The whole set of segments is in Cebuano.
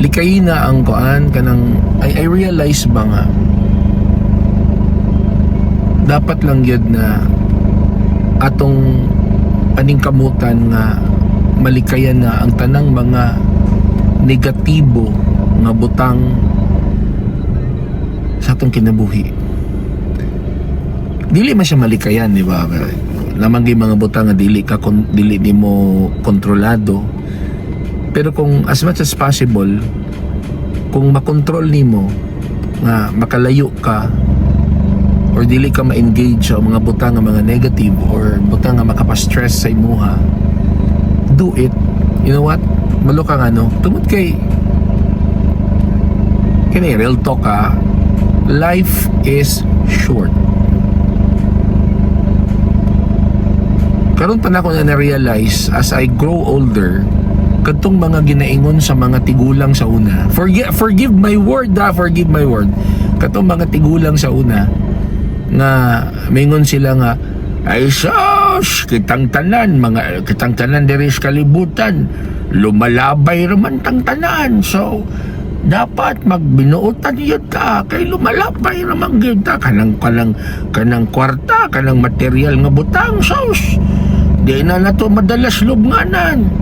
Likayin na ang kuan, kanang I realize ba nga dapat lang gyud na atong paningkamutan nga malikayan na ang tanang mga negatibo nga butang sa atong kinabuhi. Dili man siya malikayan, di ba? Lamang gyud mga butang nga dili nimo kontrolado. Pero kung as much as possible, kung makontrol nimo nga makalayo ka or dili ka ma-engage sa mga butang nga mga negative or butang nga makapa-stress sa imuha, do it. You know what? Malo ka nga, no? Tungod kay kini, real talk ka, life is short. Karon pa na ako na na-realize as I grow older kadtong mga ginaingon sa mga tigulang sa una. Forgive my word, ah, forgive my word. Katong mga tigulang sa una nga mingon sila nga, "Ay sus, kitang tanan, mga kitang tanan diri sa kalibutan, lumalabay raman tang tanan. So dapat magbinuotan yun ka kay lumalabay raman gyud ta, kanang kwarta, kanang material nga butang, sus, di na nato madalas lubnganan."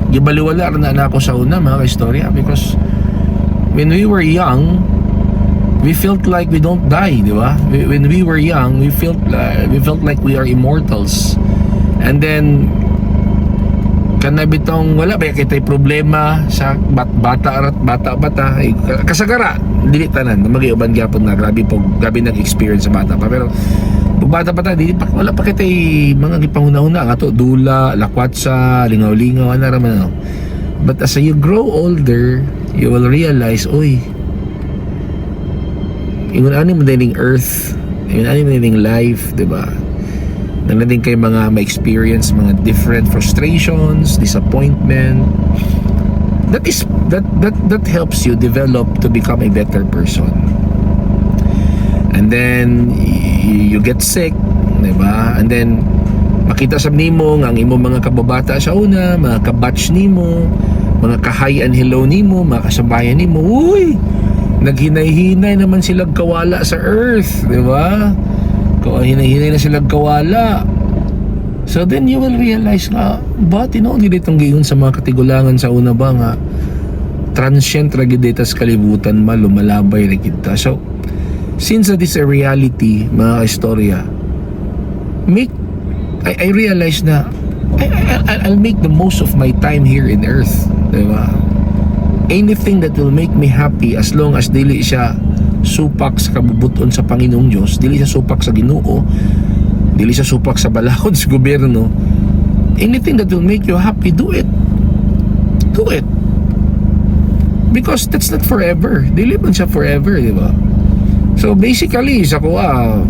Gibaliwala na na ako sa una, mga kaistorya, because when we were young, we felt like we don't die, di ba? When we were young, we felt like we are immortals. And then kana bitong wala ba kitay problema sa bata bata bata eh, kasagara dili tanan, magiuban gyapon nga grabe po, grabe nag-experience sa bata pa. Pero pag bata pa ta, dili pa, wala pa kitay mga gipanguna-una nga to, dula, lakwatsa, lingaw-lingaw, ano ra man, ano. But as you grow older, you will realize, oy, ingon ani mo dining earth, ingon ani mo dining life, di ba? Na din kay mga ma-experience mga different frustrations, disappointment. That is that that that helps you develop to become a better person. And then you get sick, di ba? And then makita sa nimo nga ang imong mga kababata sa una, mga kabatch nimo, mga ka-hi and hello nimo, mga kasabayan nimo, uy, naghinay-hinay naman sila kawala sa earth, di ba? Hinay-hinay na sila kawala. So then you will realize nga, ba, tinuod gid itong giingon sa mga katigulangan sa una ba nga transient ra gid sa kalibutan ma, lumalabay ra gid ta. So since that is a reality, mga istorya, make I realize na I'll make the most of my time here in earth, di ba? Anything that will make me happy, as long as dili siya supak sa kabubuton sa Panginoong Diyos, dili siya supak sa Ginoo, dili siya supak sa balahod sa gobyerno, anything that will make you happy, do it. Do it. Because that's not forever. Dili man siya forever, di ba? So basically, sa kuha,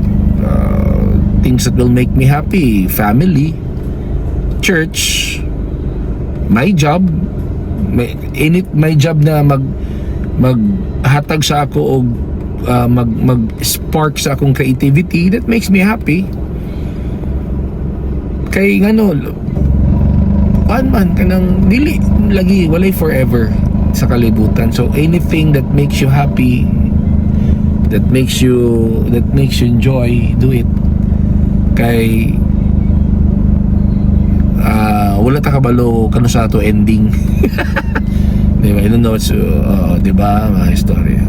things that will make me happy, family, church, my job, my job na maghatag sa ako og mag mag spark sa akong creativity, that makes me happy. Kay ngano, kuan man, kanang dili lagi, walay forever sa kalibutan. So anything that makes you happy, that makes you enjoy, do it. Kay wala ta kabalo kano sa ato ending, di ba? You don't know what's di ba, mga istorya?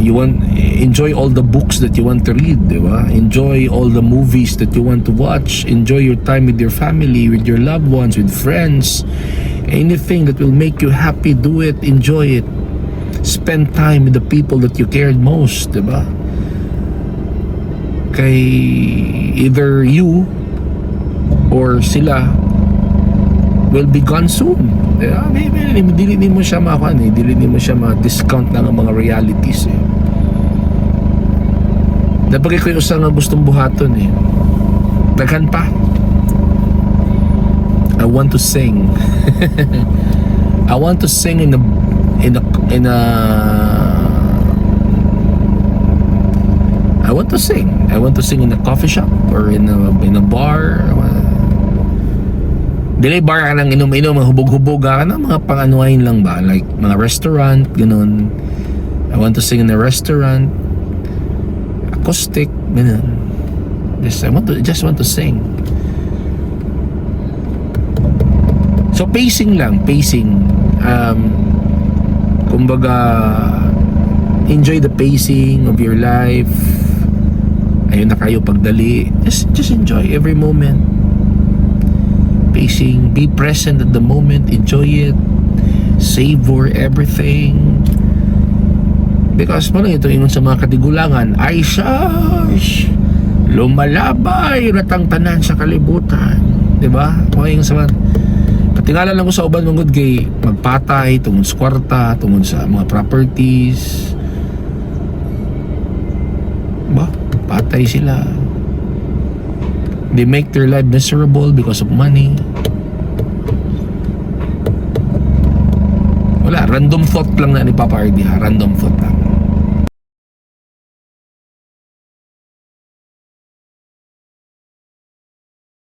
You want, enjoy all the books that you want to read, di ba? Enjoy all the movies that you want to watch. Enjoy your time with your family, with your loved ones, with friends. Anything that will make you happy, do it. Enjoy it. Spend time with the people that you cared most, di ba? Kay either you or sila will be gone soon. Yeah, maybe dili nimo siya makuan eh, dili nimo siya ma-discount na ng mga realities eh. Napagay ko yung usa nga gustong buhaton eh. Daghan pa. I want to sing. I want to sing in a I want to sing. I want to sing in a coffee shop or in a bar. Dili bar ka lang inom-inom, mga hubog-hubog ka na, mga pang-anuahin lang ba? Like mga restaurant, ganun. I want to sing in a restaurant. Acoustic, ganun. Just, I want to, just want to sing. So pacing lang, pacing. Kumbaga, enjoy the pacing of your life. Ayaw na kaayo pagdali. Just enjoy every moment. Pacing, be present at the moment, enjoy it, savor everything. Because mao ito ingon sa mga katigulangan, ay shush, lumalabay ratang tanan sa kalibutan. Di ba? Mga ingon sa mga katingala lang ko sa uban manggod kay magpatay tungod sa kwarta, tungod sa mga properties. Ba? Patay sila. They make their life miserable because of money. Wala, random thought lang na ni Papa RD ha. Random thought lang.